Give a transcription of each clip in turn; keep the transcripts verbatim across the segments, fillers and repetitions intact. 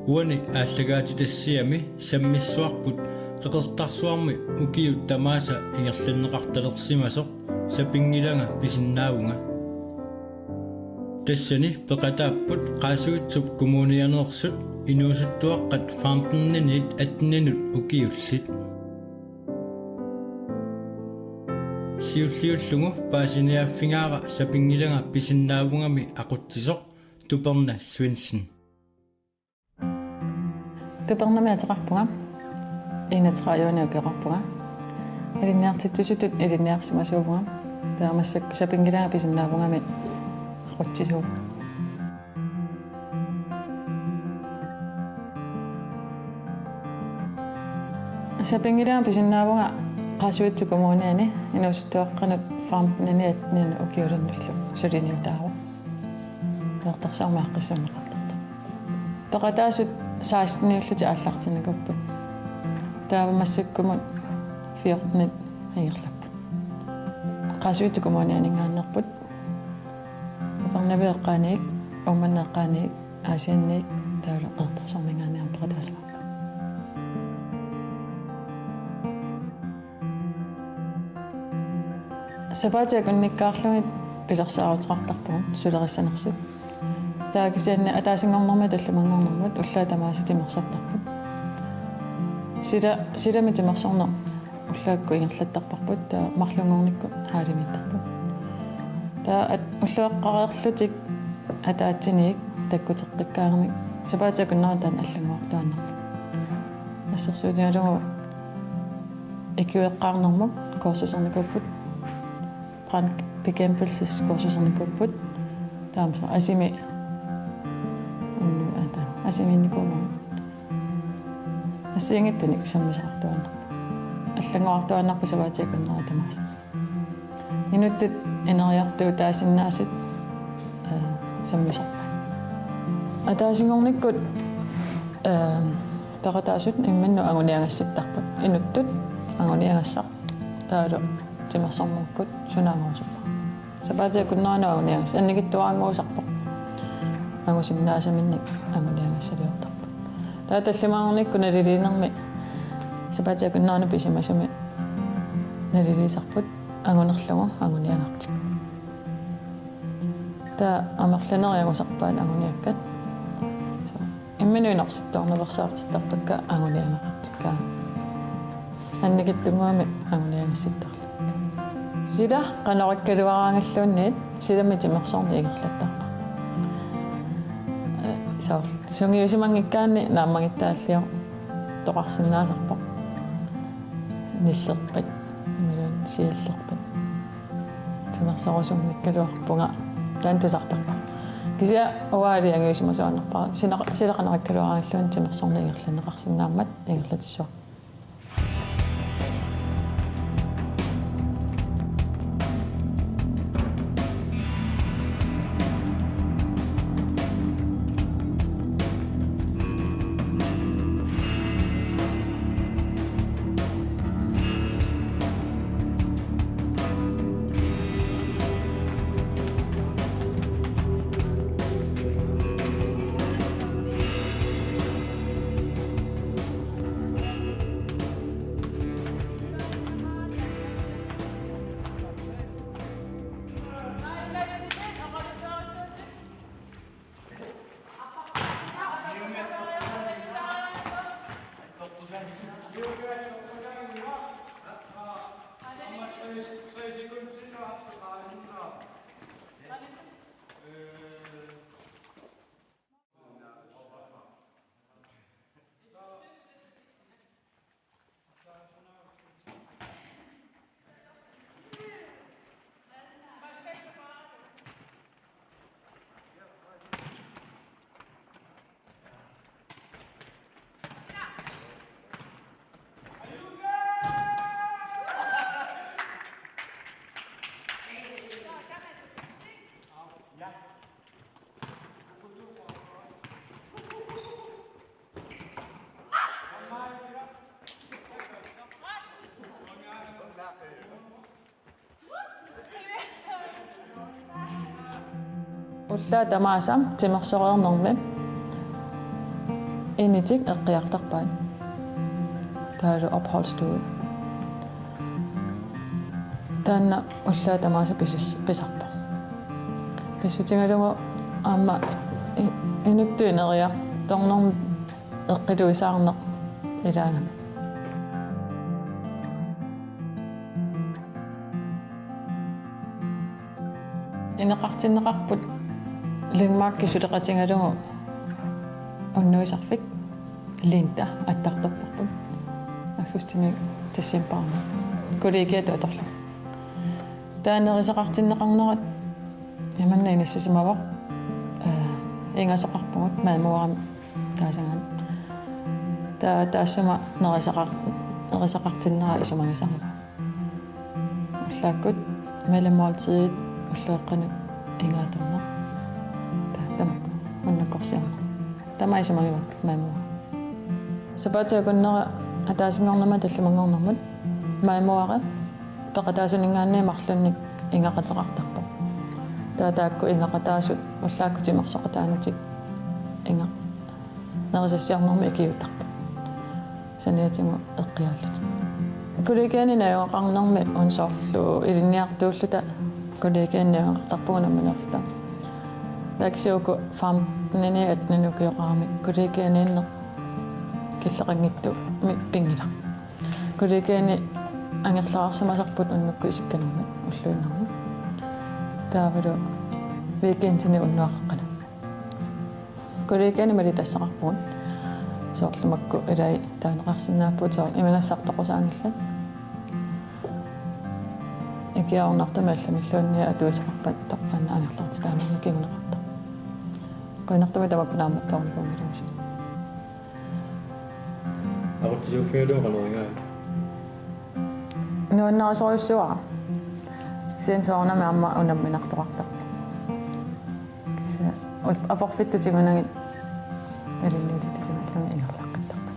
Uani aallakaatitassiami sammissuarput Qeqertarsuarmi ukiut tamaasa ingerlanneqartalersimasoq Sapinngilaga pisinnaavunga. Tassani peqataapput Qaasuitsup Kommunianeersut inuusuttuaqqat femteniniit atteninut ukiullit. Siulliullugu paasiniaaffigaara Sapinngilaga pisinnaavungami aqutsisoq Tuperna Svendsen. Tupernami ateqarpunga. Enogtredive ukioqarpunga. Ilinniartitsisutut ilinniarsimasuuvunga. Taava massakkut Sapinngilaga pisinnaavungami aqutsisuuvunga. Sapinngilaga pisinnaavunga Qaasuitsup Kommuniani inuusuttuaqqanut femteniniit atteninut ukiulinnullu suliniutaavoq. Qeqertarsuarmi aaqqissuunneqartartoq. Peqataasut seksteniullutik aallartinnikuupput. Taava massakkumut fjortenit ingerlapput. Qaasuitsup Kommunianinngaanneerput. Upernavik eqqaaniit, Uummannaq eqqaaniit, Aasianniit, taavalu Qeqertarsuarminngaanniit aamma peqataasut. Sapaatip akunnikkaarlugit pilersaaruteqartarpugut sulerissanersut. Taava kisianni ataasinngornermiit tallimanngornermut ullaat tamaasa timersortarput. Sila, silami timersorneq ullaakkut ingerlattarparput, taava marlunngornikkut hallimiittarput. Taava at-, ullueqqareerlutik ataatsiniit takkuteqqikkaangamik sapaatip akunnera taanna allanngortuaannarpoq. Assersuutigalugu ikiueqqaarnermut kursusernikuupput. Brandbekæmpelseskursusernikuupput. Taava asimi unnu ata asimiinnikuuvugut. Assigiinngitsunik sammisaqartuaannarpoq. Allanngorartuaannarpoq sapaatip akunnera tamaasa. Inuttut ineriartuutaasinnaasut, eh, sammisarpaat. Ataasinngornikkut, eh, peqataasut imminnut anguniagassittarput. Inuttut anguniagassaq taavalu timersornerukkut suna angusuppa. Sapaatip akunneranut anguniagas-, annikitsuaraannguusarpoq. Angusinnaasaminnik anguniagassaliortarput. Taava tallimanngornikkut naliliinermi sapaatip akunneranut pisimasumi naliliisarput angunerlugu anguniagartik. Taava amerlanerit angusarpaat anguniakkat. Imminut inorsittaarnaveersaartittarpakka anguniagaqartikkaangat. Annikitsunnguamik anguniagassittarluni. Sila qanoq ikkaluaraangalluunniit silami timersorneq ingerlattarpara. Soorlu sungiusimanngikkaanni naammagittaalliortoqarsinnaasarpoq. Nillerpat, imaluunniit siallerpat. Timersorusunngikkaluarpunga taanna tusartarpara. Kisianni uanga aliangiusimasuaannarpara sila, sila qanoq ikkaluaraangalluunniit timersorneq ingerlanneqarsinnaammat ingerlatissuarpara. Ullaaq tamaasa timersoreernermi Initik eqqiartarpaat. Taavalu opholdsstue. Taanna ullaat tamaasa pisas-, pisarpoq. Pissutigalugu aamma i-, inuttut ineriartornermut eqqiluisaarneq ilaagami. Ineqartinneqarput Lyngmarki suleqatigalugu unnuisarfik Linda attartorparput. Aggustimi decembarimi. Kollegiatut atorlugu. Taava nerisaqartinneqarnerat imanna inissisimavoq, ee, ingasoqarpugut Madmorimik taasagaat. Taava taassuma nerisaqar-, nerisaqartinnera isumagisarami. Ullaakkut mellemmåltidit ulloqeqqanut ingaattorneq. Taava tamakku unnukkorsiorneq. Tamaat isumagivarput Madmori. Sapaatip akunnera ataasinngornermut tallimanngornermut Madmori peqataasuninngaanniit marlunnik ingaqateqartarpoq. Taava taakku ingaqataasut ullaakkut timersoqataanatik inga-, nerisassiornermi ikiuuttarput. Saniatigut eqqiaallutik. Kollegiani najugaqarnermi una soorlu ilinniartuulluta kollegiani najugaqartarpugut nammineerluta. Taava kisianni uku femten-iniit atten-init ukioqarami kollegianiinneq killeqanngitsumik pinngilaq. Kollegiani angerlarsimasarput unnukkut isikkanermit ulluinnarni. Taavalu weekendini unnuaqaqqanut. Kollegiani malitassaqarpugut. Soorlu makku ilai taaneqarsinnaapput soorlu imigassaq toqusaanillat. Ikiaroornartumik allamilluunniit atuisaqarpat toqqaannaq angerlartitaanermik kinguneqartarpoq. Qujanartumik tamakku naammattoornikuunngilagut. Aqutsisuuffigalugu qanoq igaajuk? Nuannarisorujussuuara. Kisianni soorunami aamma unamminartoqartarpoq. Kisianni ut-, aporfittut tigunagit ilinniutitut timallugit ingerlaqqittarpakka.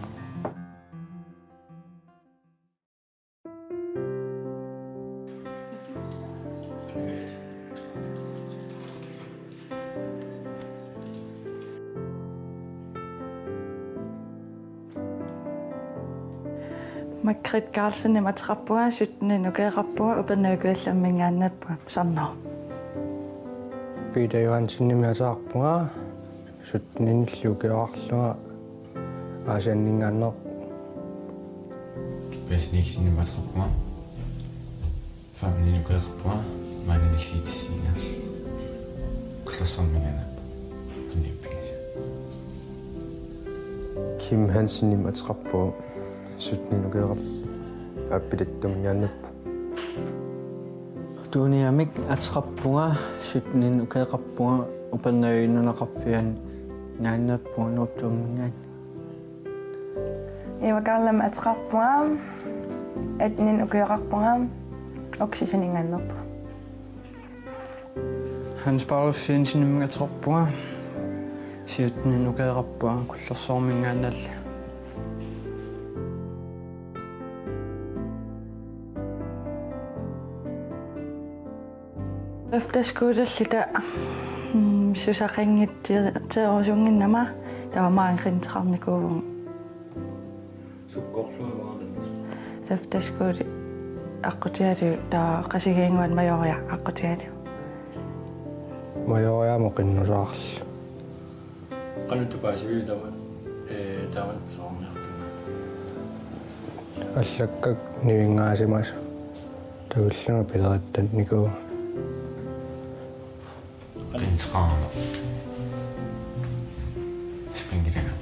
Margrethe Karlsenimik ateqarpunga, sytten-inik ukioqarpunga, Upernavik Kujallerminngaanneerpunga, Sarnor. Peter Johansenimik ateqarpunga, sytten-inillu ukioqarlunga, Aasianninngaanneerpoq. Tobias Nielsenimik ateqarpunga, femten-inik ukioqarpunga, maani nalliutissinga. Kullersuarminngaanneerpoq. Kunnippingisa. Kim Hansenimik ateqarpunga, sytten-inik ukioqarlunga, Aappilattuminngaanneerpoq. Tuuniamik ateqarpunga, sytten-inik ukioqarpunga, Upernavik nunaqarfianninngaanneerpunga, Nuup Tuumminngaanneerpoq. Eva Karlamik ateqarpunga, atten-inik ukioqarpunga, Oksisaninngaanneerpunga. Hans Paulus Jensenimik ateqarpunga, sytten-inik ukioqarpunga, Kullersuarminngaanneerlunga. Efterskoleerluta, mm, susaqqanngitsi-, -tserusunnginnama taava maanga qinneqarnikuuvugut. Sukkorluunniit maanga qinneqarnikuuvugut. Efterskole aqqutigalugu taava Qasigiannguani Majoria aqqutigalugu. Majoriamut qinnusaarlugu. Qanoq paasiviuk taava, ee, taava pisoorniartut? Allakkakka nivingaasimasut takullugit pileritannikuuvugut. Qinneqarama. Sapinngilagut.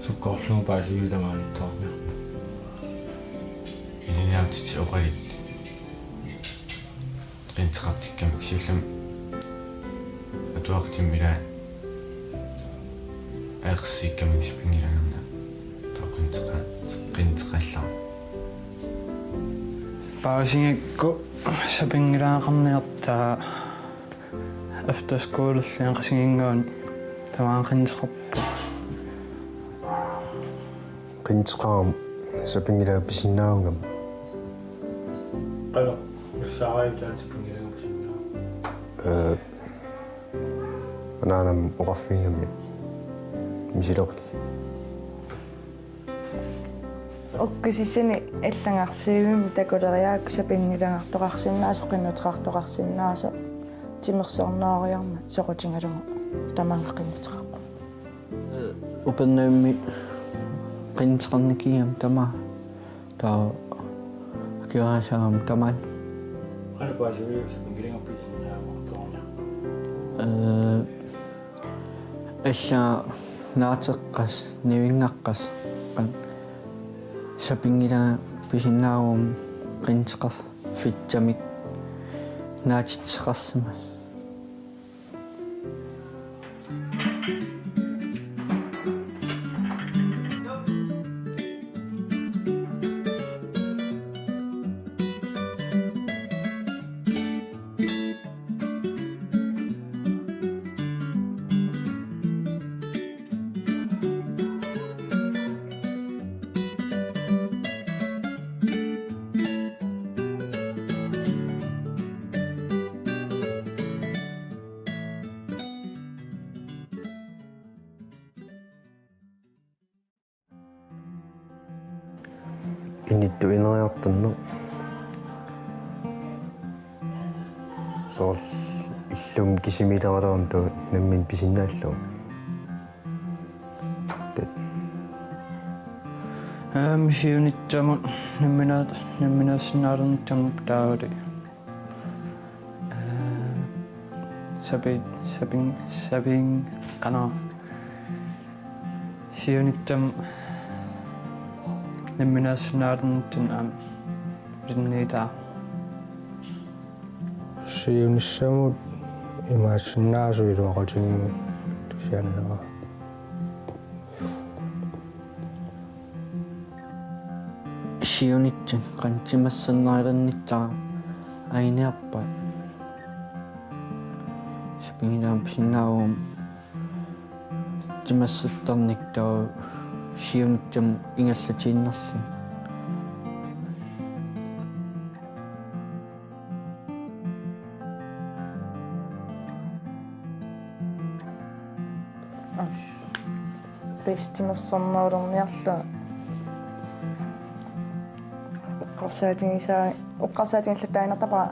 Sukkorluunniit paasiviuk taava anittoorniartut? Ilinniartitsisoqalit. Qinneqartikkamik siullermik atuaqatimmik ilaa aeqersiikkamik sapinngilaarnanga taava qinneqa-, qinneqallarama. Paasigakku sapinngilaqarniarta efterskolerlunga Qasigiannguani tamaanga qinneqarpunga. Qinneqarama sapinngilaat pisinnaagama. Qanoq, ussaarai taanna sapinngilaat pisinnaagama? Ee, anaanama oqarfigigamiuk. misilerput. Ukkusissani allagarsiuimmi takuleriarakku sapinngilagartoqarsinnaasoq, qinnuteqartoqarsinnaasoq, timersornerujarmat soqutigalugu tamaanga qinnuteqarpoq. Upernavimmi qinnuteqarnikkigami tamaat. Taava akiuaasagami tamaat. Qanoq paasiviuk sapinngilagarpisinnaavugut? Ee, alla naateqqasoq, nivinngaqqasoq, qanoq sapinngilagarpisinnaavugut qinnuteqarfissamik naatitseqarsimasoq. Inuttut ineriartorneq. Soorlu illumut kisimiileralernut nammineq pisinnaallugu. Aamma siunissami nammineer-, nammineersinnaalernissami taavalu. Ee, sapi-, sapin-, sapin-, qanoq. Siunissami nammineersinnaalernissami aamma ilinniutaa. Siunissamut imaassinnaavoq iluaqutigiinnut kisianni. Siunissami qanoq timersornerulernissara anguniarpat. Sapinngilagarpisinnaavugut timersortarnikkut siunissami ingerlatiinnarluni. Tassa timersornerulerniarlugu. Eqqarsaatigisaa-, eqqarsaatigillattaaginnartarpara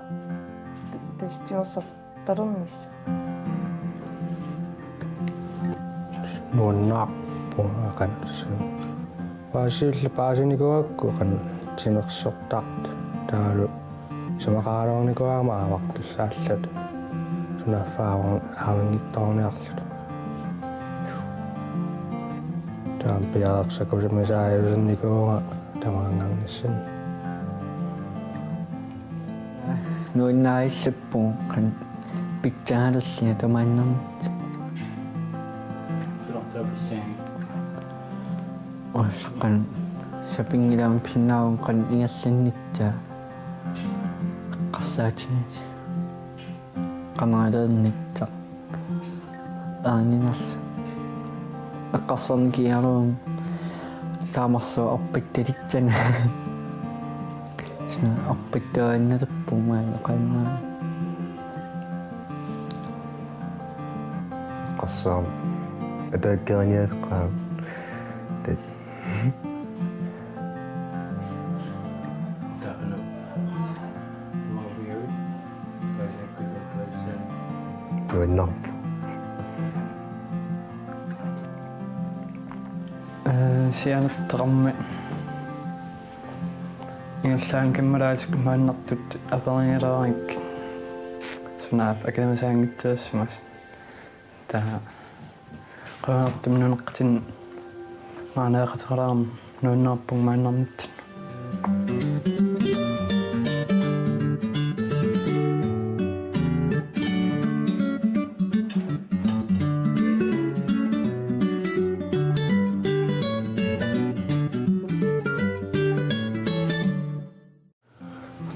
tassa timersortalernissaq. Nuannaarpunga qanoq tassa. Paasiulli paasinikuugakku qanoq timersortartut. Taavalu isumaqaraluarnikuugama aavartussaalluta. Sunaaffa aavan-, aavanngitsoorniarluta. Taava piareersakkusumisaajusernikuuvunga tamaanngarnissinni. Nuannaarilluppunga qanoq pitsaanerlunga tamaannarnissaq. Sulartaapassaangi. Oos qanoq sapinngilagarpisinnaavugut qanoq ingerlannissaa. Eqqarsaatigisaa. Qanoq iliornissaq. Erninerlu. Eqqarsarnikigaluaruma taamarsuaq arpattalissana. Arpattuaannarput maani oqaannaa. Eqqarsaam. Ataakkerinialeqqaam. Tat. Taanna. Nuannaarpoq. Ee, sianertaqarmat ingerlaannaq kammalaatigut maannartut aperigalerakkit sunaaffa akademisaanngitsuussimasut. Taava qujanartumik nunaqqatinik maani peqateqalaarama nuannaarpunga maannarnittut.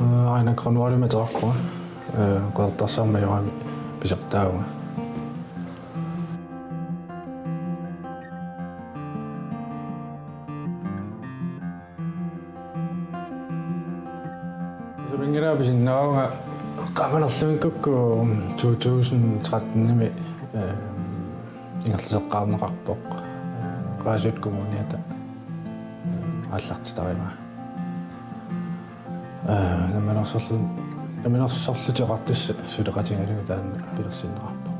Ee, aana Grønvoldimi ateqarpunga. Ee, Qeqertarsarmi ajorami pisortaavunga. Sapinngilagarpisinnaavunga eqqaamanerluinnarlugu to tusind tretten-imi, ee, ingerlateqqaarneqarpoq. Qaasuit Kommuniata aallartitarivaat. Ee, namminersorlu-, namminersorlutik oqartussat suleqatigalugit taanna pilersinneqarpoq.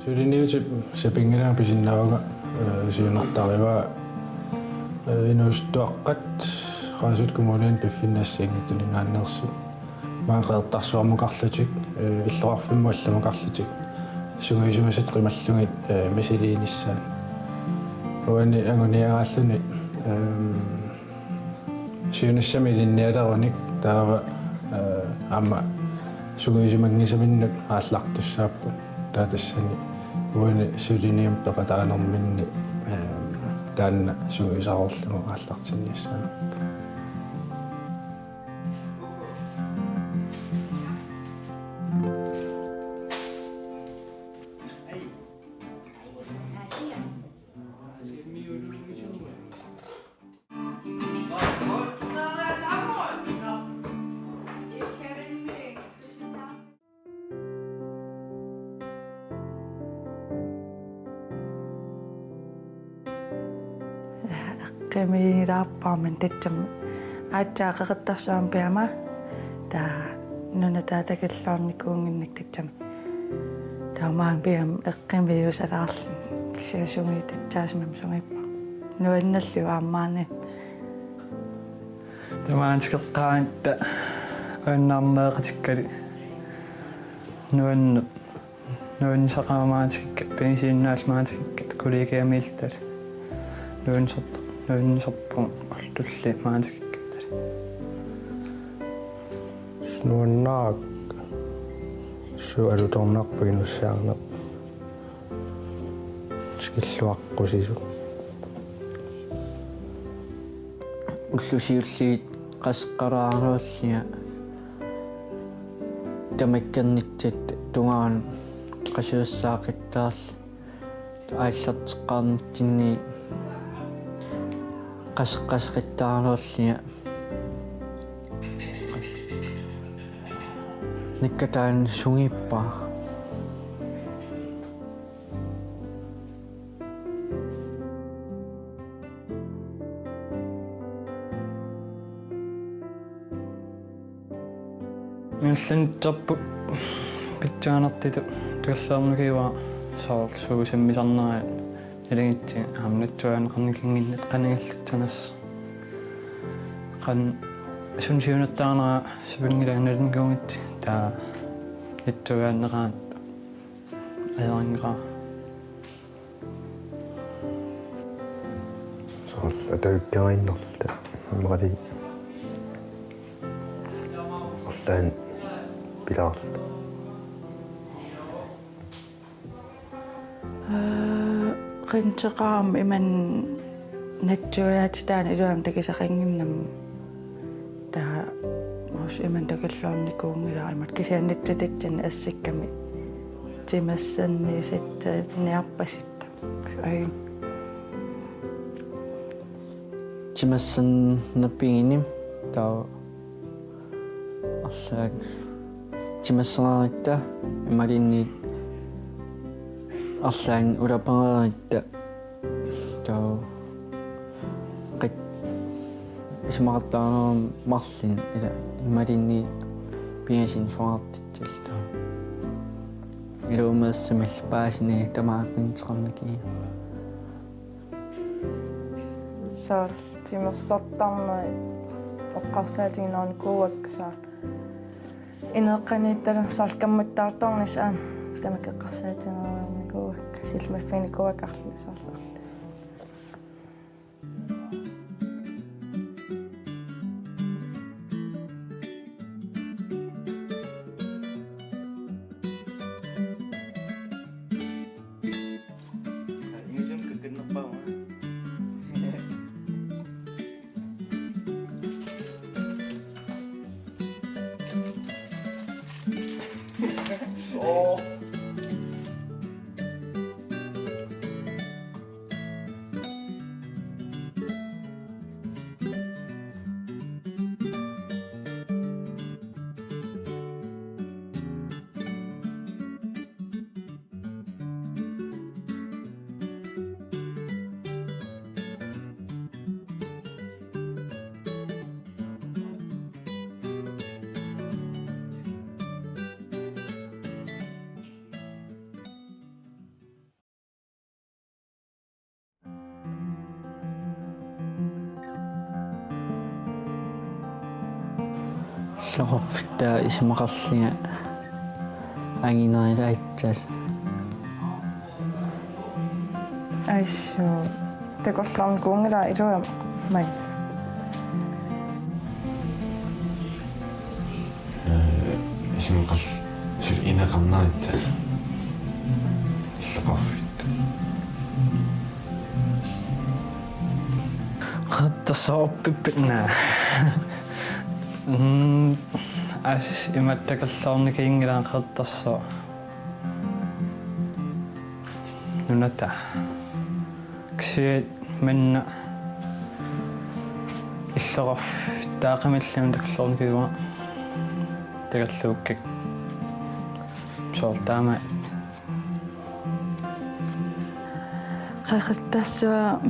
Suliniutip sapinngilara pisinnaavunga, ee, siunertarivaa, ee, inuusuttuaqqat Qaasuit Kommuniani piffinni assigiinngitsuninngaanneersut. Maanga Qeqertarsuarmukarlutik, ee, illoqarfimmut allamukarlutik, sungiusimasut qimallugit, ee, misiliinissaat. Uani anguniagaalluni, ehm, siunissami ilinnialerunik taava, ee, aamma sungiusimanngisaminnut aallartussaapput. Taava tassani uani suliniut peqataanerminni, ehm, taanna sungiusareerlugu aallartinnissaa. Eqqumiilaarpara, men tassami aatsaat Qeqertarsuarmi pigama, taava nunat taakku takulluarnikuunnginnakkit tassami. Taava maanga pigama eqqumiiusalaarluni, kisianni sungiusassaasimammat sungiuppara. Nuannallu aamma maani. Taava maanna tikeqqaaratta ajunnarneeqatikkalu nuann-, nuannisaqaat maani tikikkat, pingasuinnaallu maani tikikkat, kollegiamiilluta. Nuannisar-, nuannisarpunga ullulli maani tikikkatta. Nuannaaq, suut alutornarput inussiarneq. Tikilluaqqusisut. Ullut siulliit qasseqqalaaraluarlunga tamakkernissat tungaanut qasuersaaqqittaarlunga aallarteqqaarnitsinni qasseqqaseqqittaaraluarlunga nakkataa sungiuppara. Ingerlanittarput pitsaanertutut takorloornikuuara, soorlu suut sammisarnerat nalunngitsunik aamma natsuiaaneqarniannginnattoq qanoq ingerlatsinissaq. Qanoq suna siunertaraara sapinngilara nalunnikuugatsigit, taava natsuiaaneqarneq ajorinngilara. Soorlu atavikkaariinnarluta, aamma qali arlaannik pilaarluta. Ee, qinseqarami imannak natsuiaatitaanni iluamik takusaqannginnama. Taava uagut imannak takulluarnikuunngilara imatut, kisianni nassatassani assukkami timersorniussatsinniarpasitta. Ai. Timersornerpiguni taava arlaat timersoreeratta imaluunniit arlaannik ulapareeratta taava qit-, isumaqattaarnermut marlunnik ila imaluunniit pingasunik soraartitsilluta. Iluamik assimil paasini tamaat qinseqarnikuuara. Soorlu timersortarnerit eqqarsaatigineqarnikuuakka, soorlu ineeqqaniittali soorlu kammattaartornissaq aamma tamakku eqqarsaatigineqarnikuuakka, sillimaffiginikuuakka arlaat soorlu arlaat. Illoqarfitaa isumaqarlunga anginerulaassasoq. Assut. Takorloornikuunngilanga iluamik. Ee, isumaqarl-, suli ineqarnerussasut. Illoqarfiit. Qeqertarsuarpippat, naa. Mm, assut imatut takorloornikuunngilanga Qeqertarsuaq. Nunatta. Kisianni manna illoqarfitaa qimallunga takorloornikuuvunga. Takorluukkakka. Soorlu taama. Qeqertarsuaq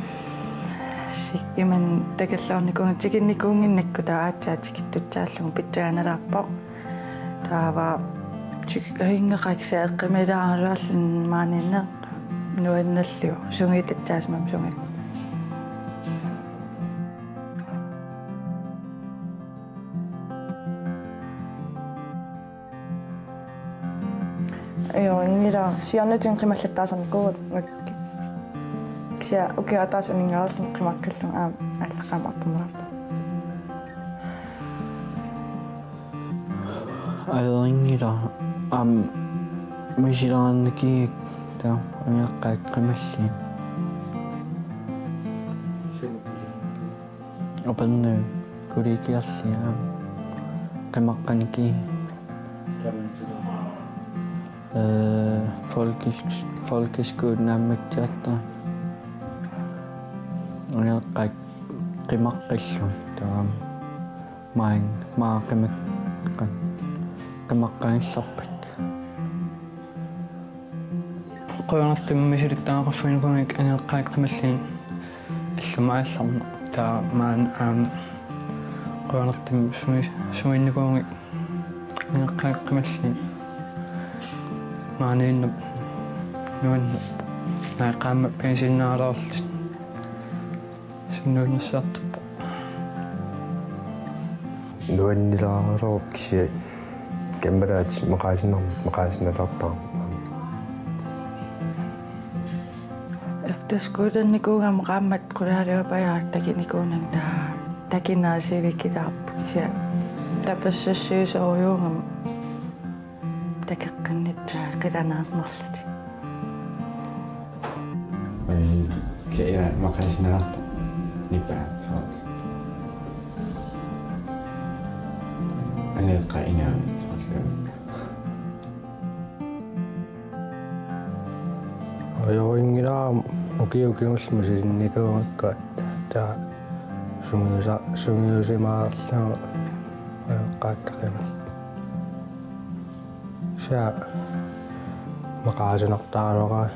sik imannak takorloornikuunngilanga, tikinnikuunnginnakku taava aatsaat tikittussaallugu pitsaanerulaarpoq. Taava tik-, ajunngilaq kisianni eqqumiilaaraluarluni maaniinneq nuannerlugu sungiutassaasumik sungiu. Ajorinngilanga, siornatigut qimallattaasarnikuuakka. Kisianni ukioq ataaseq uninngareerluni qimaqqillunga aamma aallaqqaammut artornerarpara. Ajorinngilanga, aamma misilerarnikuuakka taava angajoqqaakka qimallugit. Upernaviup kollegiarlunga aamma qimaqqanikuuakka. Ee, folkesk-, folkeskole naammatsiartoq. Angajoqqaakka qimaqqillugit taava aamma maani, maani qimak-, qimaqqanngillarpakka. Qujanartumik misilittagaqarfiginikuugakku angajoqqaakka qimallugit illumut aallarneq. Taava maani aamma qujanartumik sungi-, sungiunnikuugakku angajoqqaakka qimallugit. Maaniinneq nuanneq. Naak qaammat pensiinnaraluarlutik. Sunnuunnersiartorpoq. Nuannilaarlugu kisianni kammalaatit maqaasinar-, maqaasinnalaartarami. Efterskolernikuugama qaammat qulaaluapajaaq takunikuunanga taava takuneq sivikilaarpoq kisianni tapersersuisorujuugama takoqqinnissaa qilanaarnerlutik. Ee, kisianni maqaasinnalaartoq nipaa soorlu. Angajoqqaat ingaavik soorlu. Ajorinngilanga ukiut kingulliit misilinnikuugakku taava sungiusa-, sungiusimaarlugu angajoqqaakka qimallugu. Kisianni maqaasinartaraluara